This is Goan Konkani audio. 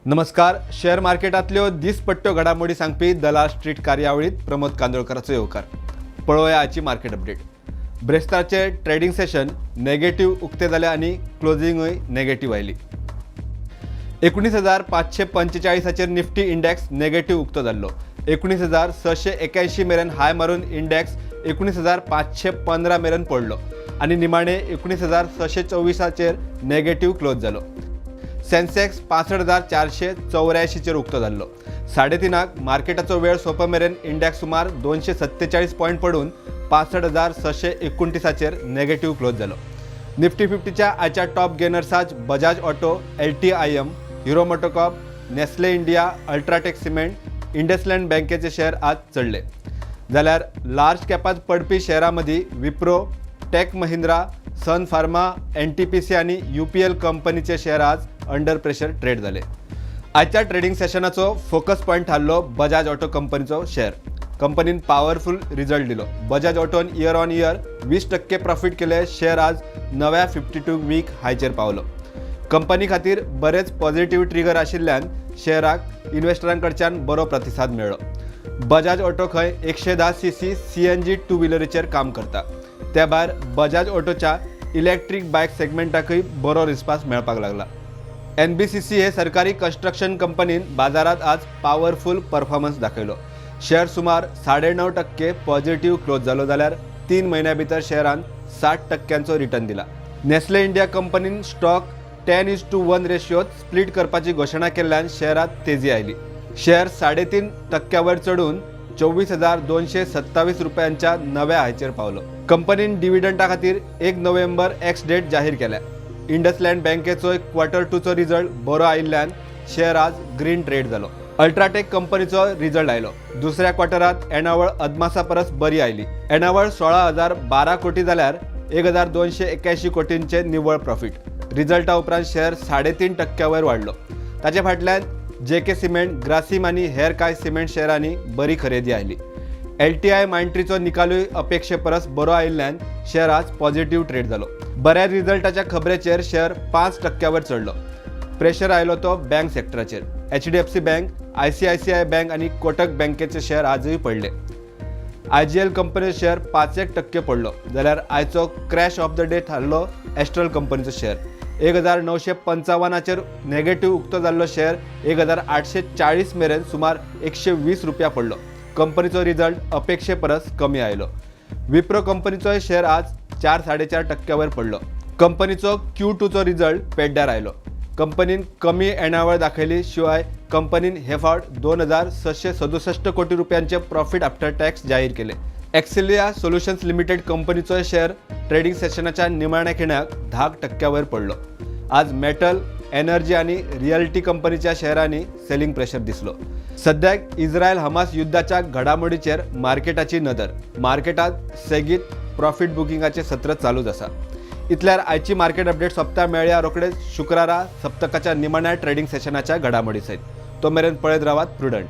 नमस्कार. शेअर मार्केटांतल्यो दिसपट्ट्यो घडामोडी सांगपी दलाल स्ट्रीट कार्यावळीत प्रमोद कांदोळकराचो येवकार. पळोवया आजची मार्केट अपडेट. ब्रेस्तारचे ट्रेडिंग सेशन नेगेटिव्ह उक्ते जाले आनी क्लोजिंगूय नेगेटिव्ह आयली. 19,545चेर निफ्टी इंडेक्स नेगेटिव्ह उक्तो जाल्लो. 19,681 मेरेन हाय मारून इंडेक्स 19,515 मेरेन पडलो आनी निमाणे 19,624चेर नेगेटिव्ह क्लोज जालो. सेन्सेक्स 65,484चेर उक्तो जाल्लो. 3:30क मार्केटाचो वेळ सोंपा मेरेन इंडेक्स सुमार 247 पॉयंट पडून 65,629चेर नेगेटिव्ह क्लोज जालो. निफ्टी 50च्या आयच्या टॉप गेनर्सात Bajaj auto, LTIM, hero MotoCorp, Nestle India, UltraTech cement, IndusInd बँकेचे शेअर आज चडले. जाल्यार लार्ज कॅपात पडपी शेअरां मदीं विप्रो, टेक महिंद्रा, सन फार्मा, एनटीपीसी आनी यूपीएल कंपनीचे शेअर आज अंडर प्रेशर ट्रेड जाले. आजच्या ट्रेडिंग सेशनाचो फोकस पॉयंट थारलो बजाज ऑटो कंपनीचो शेअर. कंपनीन पावरफुल रिझल्ट दिलो. Bajaj autumn year on year 20% profit केले. शेअर आज नव्या 52 वीक हायचेर पावलो. कंपनी खातीर बरेच पॉझिटिव्ह ट्रिगर आशिल्ल्यान शेअराक इन्व्हेस्टरां कडच्यान बरो प्रतिसाद मेळ्ळो. बजाज ऑटो खंय 110 सीसी सीएनजी टू व्हिलरीचेर काम करता. त्या भायर बजाज ऑटोच्या इलेक्ट्रीक बायक सेगमेंटाकय बरो रिस्पान्स मेळपाक लागला. एनबीसीसी हे सरकारी कन्स्ट्रक्शन कंपनीन बाजारात आज पावरफुल परफॉर्मन्स दाखयलो. शेअर सुमार 9.5% पॉझिटिव्ह क्लोज जालो, जाल्यार 3 म्हयन्या भितर शेअरान 60 टक्क्यांचो रिटर्न दिला. नेस्ले इंडिया कंपनीन स्टॉक 10:1 रेशियोत स्प्लीट करपाची घोशणा केल्ल्यान शेअरात तेजी आयली. शेअर 3.5 टक्क्यावर चडून 24,227 रुपयांच्या नव्या हायचेर पावलो. कंपनीन डिव्हिडंडा खातीर 1 नोव्हेंबर एक्स डेट जाहीर केल्या. इंडसलँड बँकेचो क्वॉर्टर टूचो रिझल्ट बरो आयिल्ल्यान शेअर आज ग्रीन ट्रेड जालो. अल्ट्राटेक कंपनीचो रिझल्ट आयलो. दुसऱ्या क्वॉर्टरात येणावळ अदमासा परस बरी आयली. येणावळ 16,012 कोटी जाल्यार 1281 कोटींचे निव्वळ प्रॉफिट. रिझल्टा उपरांत शेअर 3.5 टक्क्यावयर वाडलो. ताचे फाटल्यान जे के सिमेंट, ग्रासिम आनी हेर कांय सिमेंट शेअरांनी बरी खरेदी आयली. एलटीआय मायंट्रीचो निकालूय अपेक्षे परस बरो आयिल्ल्यान शेअर आज पॉझिटिव्ह ट्रेड जालो. बऱ्या रिझल्टाच्या खबरेचेर शेअर 5 टक्क्यावर चडलो. प्रेशर आयलो तो बँक सेक्टराचेर. एचडीएफसी बँक, आयसीआयसीआय बँक आनी कोटक बँकेचे शेअर आजूय पडले. आयजीएल कंपनीचो शेअर 5 एक टक्के पडलो. जाल्यार आयचो क्रॅश ऑफ the day थारलो एस्ट्रल कंपनीचो शेअर. 1955चेर नेगेटिव्ह उक्तो जाल्लो शेअर 1840 मेरेन सुमार 120 रुपया पडलो. कंपनीचो रिझल्ट अपेक्षे परस कमी आयलो. विप्रो कंपनीचोय शेअर आज 4-4.5 टक्क्यावर पडलो. कंपनीचो क्यू टूचो रिझल्ट पेड्ड्यार आयलो. कंपनीन कमी येणावळ दाखयली. शिवाय कंपनीन हे फावट 2667 कोटी रुपयांचे प्रॉफिट आफ्टर टॅक्स जाहीर केले. एक्सेलिया सोल्युशन्स लिमिटेड कंपनीचो शेअर ट्रेडिंग सेशनाच्या निमाण्या खिणाक 10 टक्क्यावर पडलो. आज मेटल, एनर्जी आणि रिअल्टी कंपनीच्या शेअरांनी सेलिंग प्रेशर दिसलो. सद्याक इस्रायल हमास युद्धाच्या घडामोडीचेर मार्केटाची नदर. मार्केटात सेगीत प्रॉफिट बुकिंगाचे सत्र चालूच आसा. इतल्यार आयची मार्केट अपडेट सोंपता. मेळया रोखडेच शुक्रारा सप्तकाच्या निमाण्या ट्रेडिंग सेशनाच्या घडामोडी सयत. तो मेरेन पळयत रावात प्रुडंट.